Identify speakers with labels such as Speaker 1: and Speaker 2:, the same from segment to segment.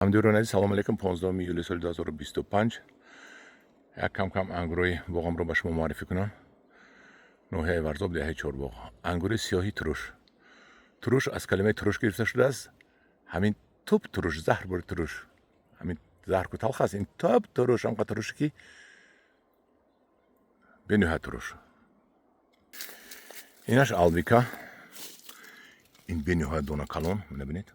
Speaker 1: Ҳамдиёрони азиз, салому алейкум. 15 июли соли 2025 як кам-кам ангурҳои боғамро ба шумо муаррифӣ кунам. Ноҳияи Варзоб, деҳаи Чорбоғ. Ангури сиёҳи туруш. Туруш аз калимаи туруш гирифта шудааст. Ҳамин туп туруш, заҳр бори туруш. Ҳамин заҳр ку талх аст, ин туп туруш, ҳамқа туруше ки бениҳоят туруш. Инаш алвика. Ин бениҳоят дона калон, мебинед.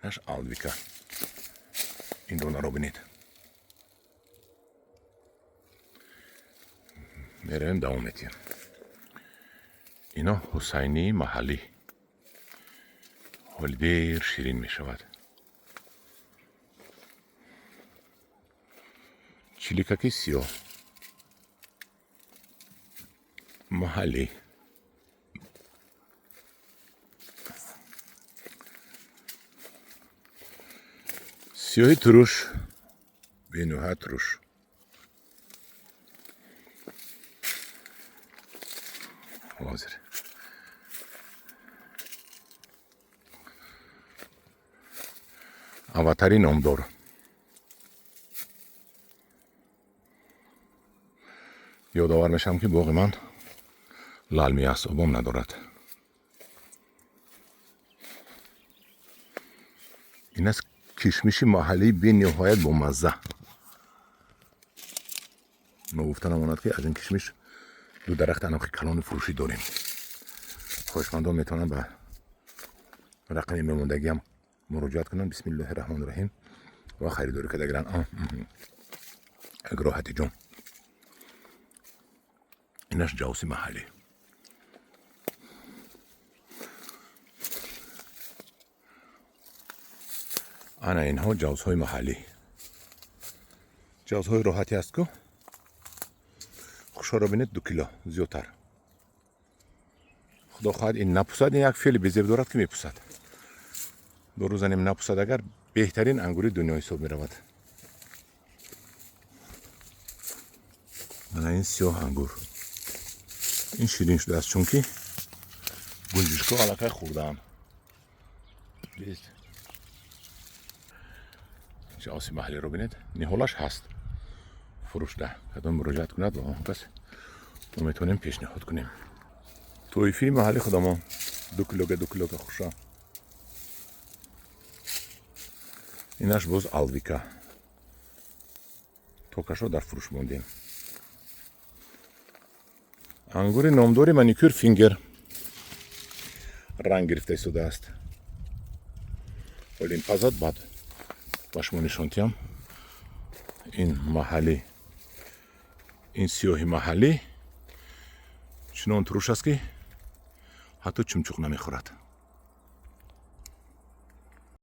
Speaker 1: Инаш алвика. Ин донаро бинед. Меравем, давом метиҳем. Ино ҳусайнии маҳаллӣ. Ҳоли дер ширин мешавад. Чиликаки сиёҳ. Маҳаллӣ. Сиёҳи туруш, бениҳоят туруш. Ҳозир. Аватари номдор. Ёдовар мешавам, ки боғи ман лалми аст, обом надорад. Ин аст кишмиши маҳаллии бениҳоят бомазза. Ногуфта намонад, ки аз ин кишмиш ду дарахти анохи калони фурӯшӣ дорем. Хоҳишмандон метавонанд ба рақами мемондагиам муроҷиат кунанд. Бисмиллоҳи раҳмони раҳим ва харидорӣ карда гиранд. Як роҳати ҷон. Инаш ҷавси маҳаллӣ. Ана инҳо ҷавзҳои маҳаллӣ. Ҷавзҳои роҳатӣ аст ку. Хушҳоро бинед, 2 кило зиёдтар. Худо хоҳад, ин напусад, ин як феъли безеб дорад, ки мепусад. Дору занем, напусад, агар беҳтарин ангури дунё ҳисоб меравад. Ана ин сиёҳ ангур. Ин ширин шудааст, чунки гунҷишкҳо аллакай хӯрдаанд. Ҷавси маҳаллиро бинед, ниҳолаш ҳаст фурӯшда. Кадом муроҷиат кунад ба он кас мо метавонем пешниҳод кунем. Тоифии маҳалли худамон 2 килога, 2 килога хуша. Инаш боз алвика. Токашро дар фурӯш мондем. Ангури номдори маникюр фингер ранг гирифта истодааст. Ҳоли ин пазад, баъд ба шумо нишон диҳам. Ин маҳаллӣ, ин сиёҳи маҳаллӣ чунон туруш аст, ки ҳатто чумчуқ намехӯрад.